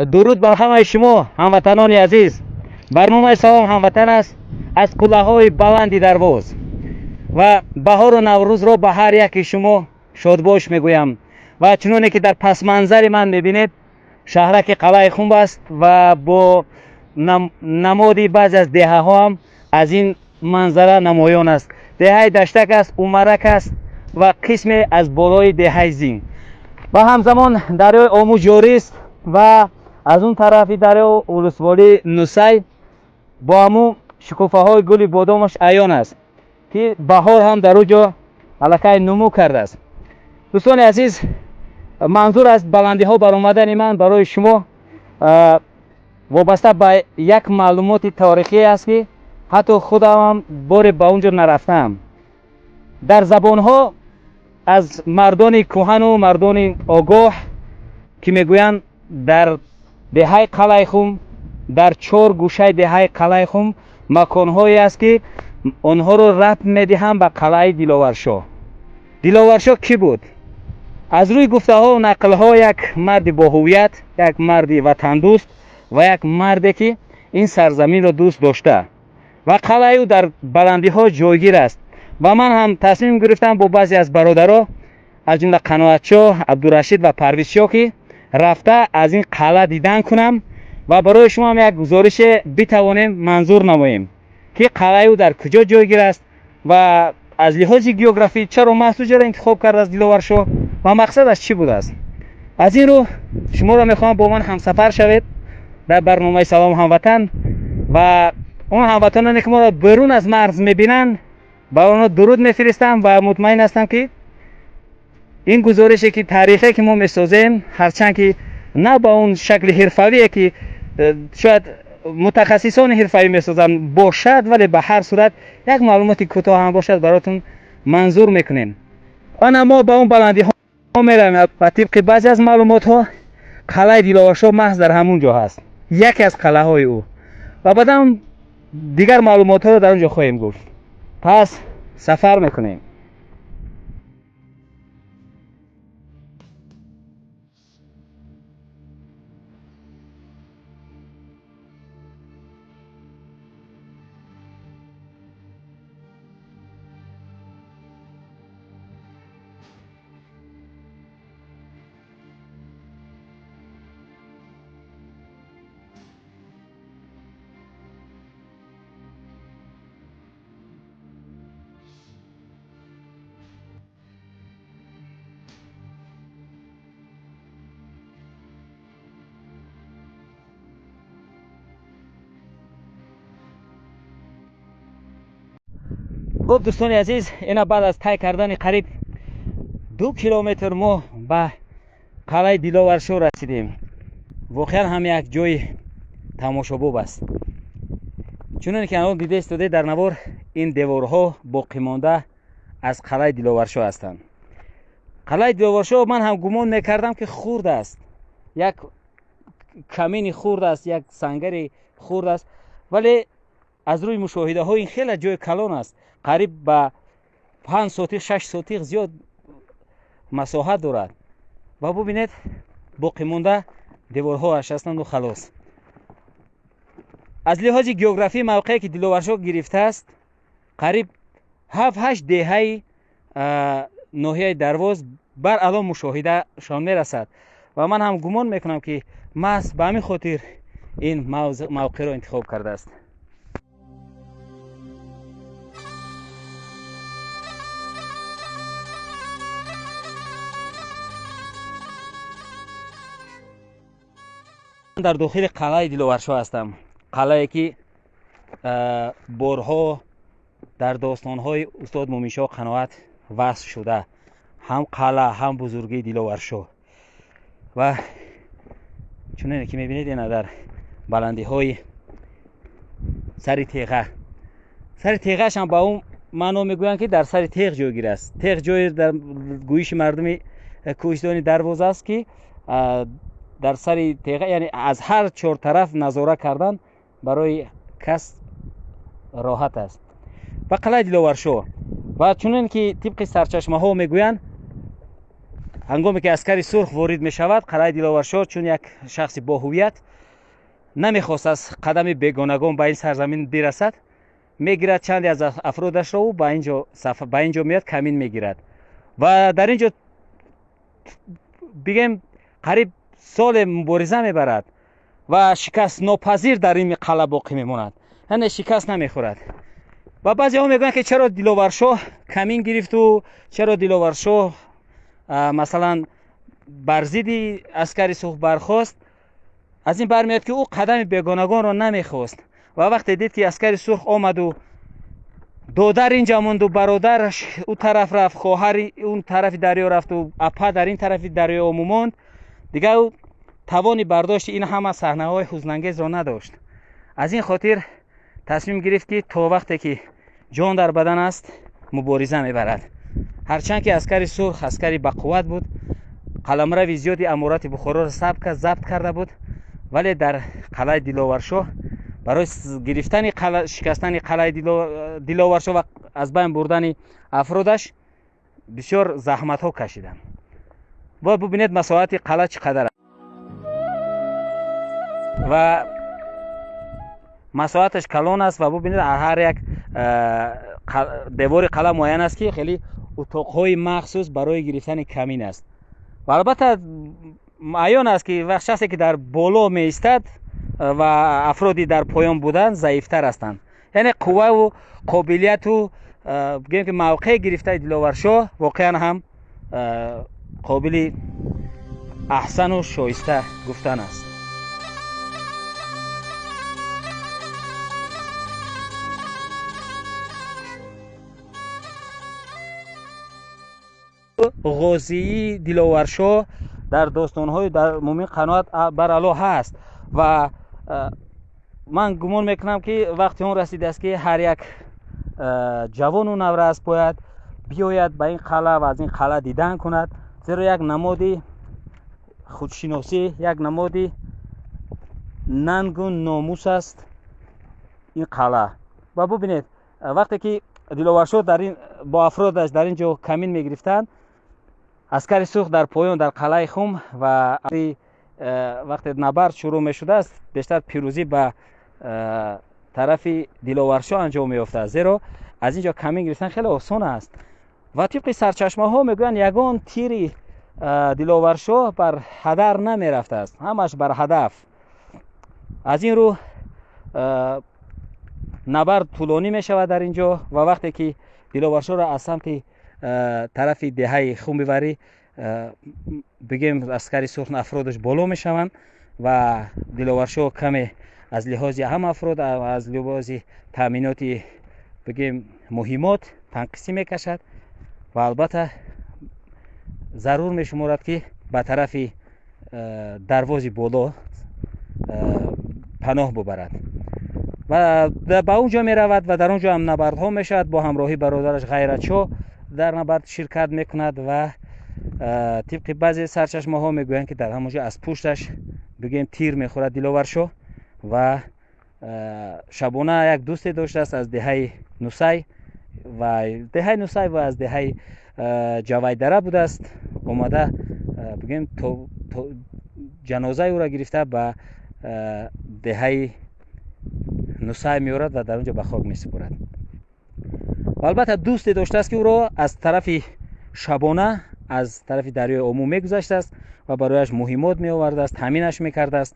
Дуруд бар ҳамаи шумо ҳамватанони азиз. Барномаи Салом ҳамватан аст аз қуллаҳои баланди Дарвоз ва баҳору Наврӯзро ба ҳар яки шумо шодбош мегӯям. Ва чуноне ки дар пасманзари ман мебинед, шаҳраки Қалъаи Хумб аст ва бо намоди баъзе аз деҳаҳо ҳам аз ин манзара намоён аст. Деҳаи Даштак аст, Умарак аст ва қисме аз болои деҳаи Зин. Ва ҳамзамон дарёи Ому ҷорист ва аз он тарафи дарё улусволии Нусай бо ҳамун шукуфаҳои гули бодомаш аён аст, ки баҳор ҳам дар он ҷо аллакай нумӯ кардааст. Дӯстони азиз, манзур аз баландиҳо баромадани ман барои шумо вобаста ба як маълумоти таърихӣ аст, ки ҳатто худам боре ба он ҷо нарафтаам. Дар забонҳо аз мардони кӯҳану мардони огоҳ, ки мегӯянд, дар деҳаи Қалъаи Хумб, дар чор гӯшаи деҳаи Қалъаи Хумб маконҳое аст, ки онҳоро рабт медиҳанд ба қалъаи Диловаршоҳ. Диловаршоҳ кӣ буд? Аз рӯи гуфтаҳо нақлҳо, як марди боҳувият, як марди ватандӯст ва як марде, ки ин сарзаминро дӯст дошта ва қалъаи ӯ дар баландиҳо ҷойгир аст. Ва ман ҳам тасмим гирифтам бо баъзе аз бародаро, аз ҷумла Қаноатшоҳ, Абдурашид ва Парвизшоҳ, ки рафта аз ин қалъа дидан кунам ва барои шумо ҳам як гузорише битавонем манзур намоем, ки қалъаи ӯ дар куҷо ҷойгир аст ва аз лиҳози географӣ чаро маҳз ҷоро интихоб кардааст Диловаршоҳ ва мақсадаш чӣ будааст. Аз ин рӯ шуморо мехоҳам бо ман ҳамсафар шавед дар барномаи Салом ҳамватан ва он ҳамватаноне, ки моро берун аз марз мебинанд, ба онҳо дуруд мефиристам ва мутмаин ҳастам, ки ин гузорише, ки таърихе, ки мо месозем, ҳарчанд ки на ба он шакли ҳирфавие, ки шояд мутахассисони ҳирфавӣ месозанд бошад, вале ба ҳар сурат як маълумоти кӯтоҳ ҳам бошад баротон манзур мекунем. Ана мо ба он баландиҳо меравем ва тибқи баъзе аз маълумотҳо қалъаи Диловаршоҳ маҳз дар ҳамун ҷо ҳаст, яке аз қалъаҳои ӯ, ва баъдан дигар маълумотҳоро дар он ҷо хоҳем гуфт. Пас сафар мекунем. Хуб, дӯстони азиз, ина баъд аз тай кардани қариб 2 километр мо ба қалъаи Диловаршоҳ расидем. Воқеан ҳам як ҷои тамошобоб аст. Чуноне ки анон дида истодаед дар навор, ин деворҳо боқимонда аз қалъаи Диловаршоҳ ҳастанд. Қалъаи Диловаршоҳ ман ҳам гумон мекардам, ки хурд аст, як камини хурд аст, як сангари хурд аст, вале аз рӯи мушоҳидаҳо ин хеле ҷои калон аст. Қариб ба 5 сотиқ, 6 сотиқ зиёд масоҳат дорад. Ва бубинед, боқимонда деворҳоаш ҳастанду халос. Аз лиҳози географӣ мавқее, ки Диловаршоҳ гирифтааст, қариб 7-8 деҳаи ноҳияи Дарвоз баръало мушоҳидашон мерасад ва ман ҳам гумон мекунам, ки маҳз ба ҳамин хотир ин мавқеъро интихоб кардааст. Дар дохили қалъаи Диловаршоҳ ҳастам, қалъае ки борҳо дар достонҳои устод Муминшоҳ Қаноат васф шуда, ҳам қалъа, ҳам бузургии Диловаршоҳ. Ва чуноне ки мебинед, ина дар баландиҳои сари теға, сари теғаш ҳам ба он маъно мегӯянд, ки дар сари теғ ҷойгир аст. Теғ ҷое дар гӯиши мардуми кӯҳистони Дарвоз аст, ки дар сари теға, яъне аз ҳар чор тараф назора кардан барои кас роҳат аст. Ба қалъаи Диловаршоҳ ва чунон ки тибқи сарчашмаҳо мегӯянд, Ҳангоме ки аскари сурх ворид мешавад, қалъаи Диловаршоҳ чун як шахси боҳувият намехост аз қадами бегонагон ба ин сарзамин бирасад, мегирад чанде аз афродашро ӯ ба ин ҷо меяд, камин мегирад ва дар ин ҷо бигем қариб соле мубориза мебарад ва шикастнопазир дар ин қалъа боқӣ мемонад, яъне шикаст намехӯрад. Ва баъзеҳо мегӯянд, ки чаро Диловаршоҳ камин гирифту чаро Диловаршоҳ масалан бар зидди аскари сурх бархост. Аз ин бармеояд, ки ӯ қадами бегонагонро намехост ва вақте дид, ки аскари сурх омаду додар инҷа монду, бародараш ӯ тараф рафт, хоҳари он тарафи дарё рафту апа дар ин тарафи дарё Ому монд, дигар ӯ тавони бардошти ин ҳама саҳнаҳои ҳузнангезро надошт. Аз ин хотир тасмим гирифт, ки то вақте ки ҷон дар бадан аст, мубориза мебарад. Ҳарчанд ки аскари сурх аскари бақувват буд, қаламрави зиёди аморати Бухороро забт карда буд, вале дар қалъаи Диловаршоҳ барои гирифтани шикастани қалъаи Диловаршоҳ ва аз байн бурдани афродаш бисёр заҳматҳо кашиданд. Бояд бубинед, масоҳати қалъа чӣ қадар аст ва масоҳаташ калон аст. Ва бубинед, ҳар як девори қалъа муайян аст, ки хеле утоқҳои махсус барои гирифтани камин аст. Ва албатта аён аст, ки вақт шахсе ки дар боло меистад ва афроди дар поён будан заифтар ҳастанд, яъне қувваву қобилияту бигӯем ки мавқеи гирифтаи Диловаршоҳ воқеан ҳам қобили аҳсану шоиста гуфтан аст. Ғозии Диловаршоҳ дар достонҳои дар Мумин қаноат барало ҳаст ва ман гумон мекунам, ки вақти он расидааст, ки ҳар як ҷавону наврас бояд биёяд ба ин қалъа ва аз ин қалъа дидан кунад, зеро як намоди худшиносӣ, як намоди нангу номус аст ин қалъа. Ва бубинед, вақте ки Диловаршоҳ дар ин бо афродаш дар ин ҷо камин мегирифтанд, аскари сурх дар поён дар қалъаи Хум ва вақте набард шурӯъ мешудааст, бештар пирӯзӣ ба тарафи Диловаршоҳ анҷом меёфтааст, зеро аз ин ҷо камин гирифтан хеле осон аст. Ва тибқи сарчашмаҳо мегӯянд, ягон тири Диловаршоҳ бар ҳадар намерафтааст, ҳамаш бар ҳадаф. Аз ин рӯ набард тӯлонӣ мешавад дар ин ҷо. Ва вақте ки Диловаршоҳро аз самти тарафи деҳаи Хумбиварӣ, бигем, аскари сурх афродаш боло мешаванд ва Диловаршоҳ каме аз лиҳози ҳам афрод, аз лиҳози таъминоти, бигем, муҳимот танқисӣ мекашад ва албатта зарур мешуморад, ки ба тарафи дарвози боло паноҳ бубарад ва ба он ҷо меравад ва дар он ҷо ҳам набардҳо мешавад. Бо ҳамроҳии бародараш Ғайратшоҳ дар набард ширкат мекунад ва тибқи баъзе сарчашмаҳо мегӯянд, ки дар ҳамон ҷо аз пушташ, бигӯем, тир мехӯрад Диловаршоҳ. Ва шабона як дӯсте доштааст аз деҳаи Нусай ва деҳаи Нусай ва аз деҳаи Ҷавайдара будааст, омада, бигӯем, ҷанозаи ӯро гирифта ба деҳаи Нусай меорад ва дар он ҷо ба хок месупорад. Ва албатта дӯсте доштааст, ки ӯро аз тарафи шабона аз тарафи дарёи Ому мегузаштааст ва барояш муҳимот меовардааст, таъминаш мекардааст.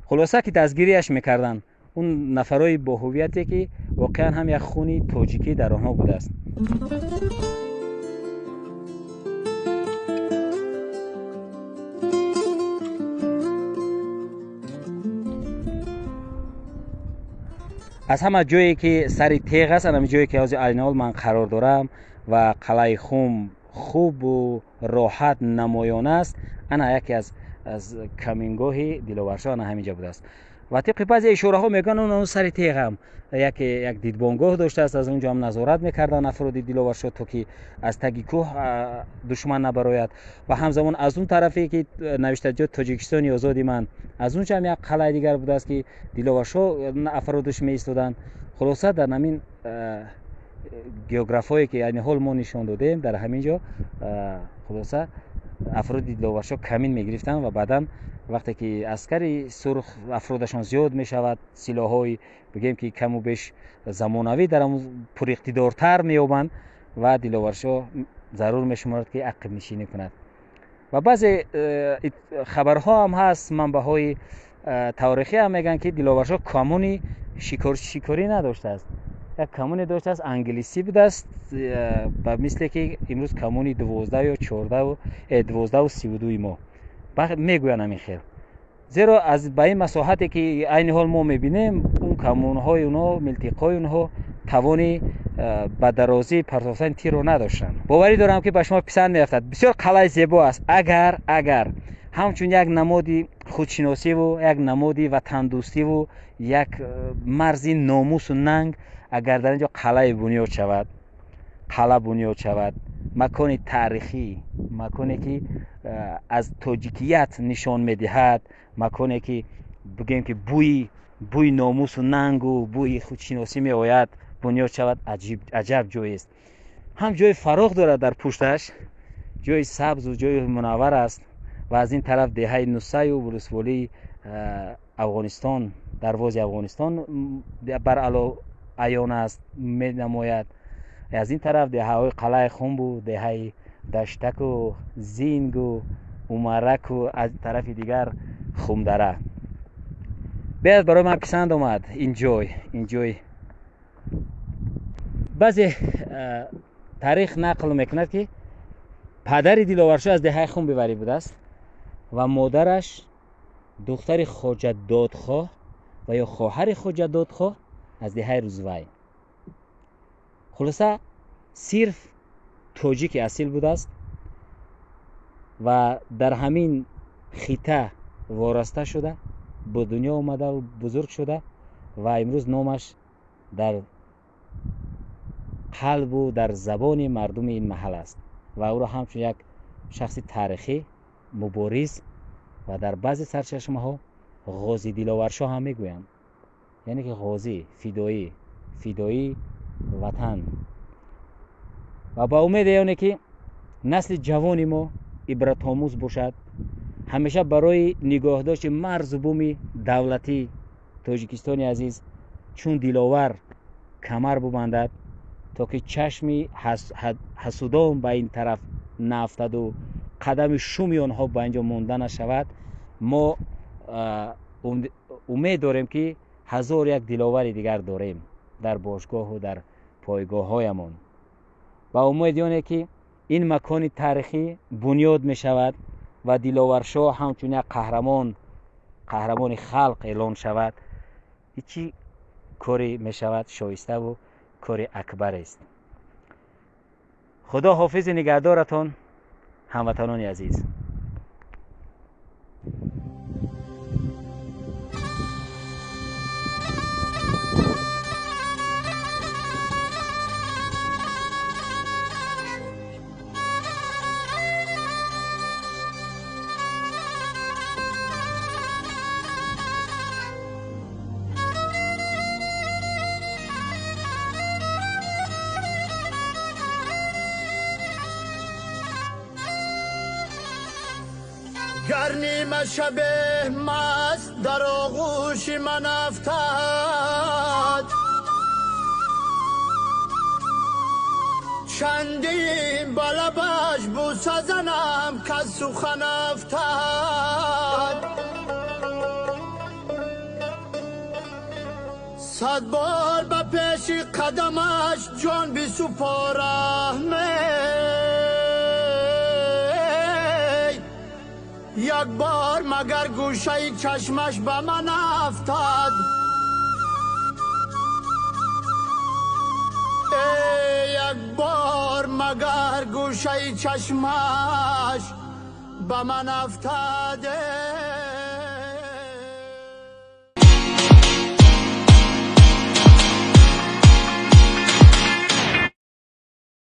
Хулоса ки дастгириаш мекарданд он нафарои боҳувияте, ки воқеан ҳам як хуни тоҷикӣ дар онҳо будааст. Аз ҳама ҷое ки сари теғ аст, ҳамин ҷое ки ҳозир айни ҳол ман қарор дорам ва қалъаи Хум хубу роҳат намоён аст, ана яке аз камингоҳи Диловаршоҳ ана ҳамин ҷо будааст. Ва тибқи баъзе ишораҳо мегӯянд, он сари теғ ҳам яке як дидбонгоҳ доштааст, аз он ҷо ҳам назорат мекарданд афроди Диловаршоҳ, то ки аз таги кӯҳ душман набарояд. Ва ҳамзамон аз он тарафе ки навиштаҷот Тоҷикистони озоди ман, аз он ҷо ҳам як қалъаи дигар будааст, ки Диловаршоҳ афродаш меистоданд. Хулоса, дар ҳамин географҳое ки айни ҳол мо нишон додем, дар ҳамин ҷо хулоса Афроди Диловаршоҳ камин мегирифтанд ва баъдан вақте ки аскари сурх афродашон зиёд мешавад, силоҳҳои бигем ки каму беш замонавӣ дар ҳамун пуриқтидортар меёбанд ва Диловаршоҳ зарур мешуморад ки ақибнишинӣ кунад. Ва баъзе хабарҳо ҳам ҳаст, манбаъҳои таърихӣ ҳам мегӯянд ки Диловаршоҳ камони шикорӣ надоштааст, як камоне доштааст, англисӣ будааст, ба мисле ки имрӯз камони 12 ё 14, 12-32 мо мегӯянд ҳамин хел. Зеро аз ба ин масоҳате ки айни ҳол мо мебинем, он камонҳои онҳо, милтиқҳои онҳо тавони ба дарозӣ партофтани тирро надоштанд. Боварӣ дорам ки ба шумо писанд меафтад. Бисёр қалъаи зебо аст. Агар ҳамчун як намоди худшиносиву як намоди ватандӯстиву як марзи номусу нанг, агар дар ин ҷо қалъае бунёд шавад, қалъа бунёд шавад, макони таърихӣ, маконе ки аз тоҷикият нишон медиҳад, маконе ки бигӯем ки бӯи номусу нангу бӯи худшиносӣ меояд, бунёд шавад, аҷаб ҷоест. Ҳам ҷои фароғ дорад дар пушташ, ҷои сабзу ҷои мунаввар аст ва аз ин тараф деҳаи Нусаю вулусволии Афғонистон, дарвози Афғонистон бар ало аён аст, менамояд. Аз ин тараф деҳаҳои Қалъаи Хумбу, деҳаи Даштаку, Зингу, Умараку, аз тарафи дигар Хумдара. Беяд барои ман писанд омад ин ҷой, ин ҷой. Баъзе таърих нақл мекунад ки падари Диловаршоҳ аз деҳаи Хумби варӣ будааст ва модараш духтари Хоҷа Додхоҳ ва ё хоҳари Хоҷа Додхоҳ аз деҳаи Рузвай. Хулоса сирф тоҷики асил будааст ва дар ҳамин хита вораста шуда, ба дунё омада, бузург шуда ва имрӯз номаш дар қалбу дар забони мардуми ин маҳал аст ва ӯро ҳамчун як шахси таърихӣ, мубориз ва дар баъзе сарчашмаҳо Ғози Диловаршоҳ ҳам мегӯянд, яъне ки ғозӣ, фидоӣ, фидоии ватан. Ва ба умеде оне ки насли ҷавони мо ибратомӯз бошад, ҳамеша барои нигоҳдошти марзу буми давлатӣ Тоҷикистони азиз чун Диловар камар бубандад, то ки чашми ҳасудон ба ин тараф наафтаду қадами шуми онҳо ба ин ҷо монда нашавад. Мо умед дорем ки ҳазор як Диловари дигар дорем дар бошгоҳу дар пойгоҳҳоямон. Ба умеди оне ки ин макони таърихӣ бунёд мешавад ва Диловаршоҳ ҳамчун як қаҳрамон, қаҳрамони халқ эълон шавад, ҳечи кори мешавад шоиставу кори акбарест. Худо ҳофизи нигаҳдоратон, ҳамватанони азиз. Гар нима шабе маст дар оғӯши ман афтад, чандин ба лабаш бӯса занам каз сухан афтад. Сад бор ба пеши қадамаш ҷон бисупорам, як бор магар гӯшаи чашмаш ба ман афтад. Як бор магар гӯшаи чашмаш ба ман афтад.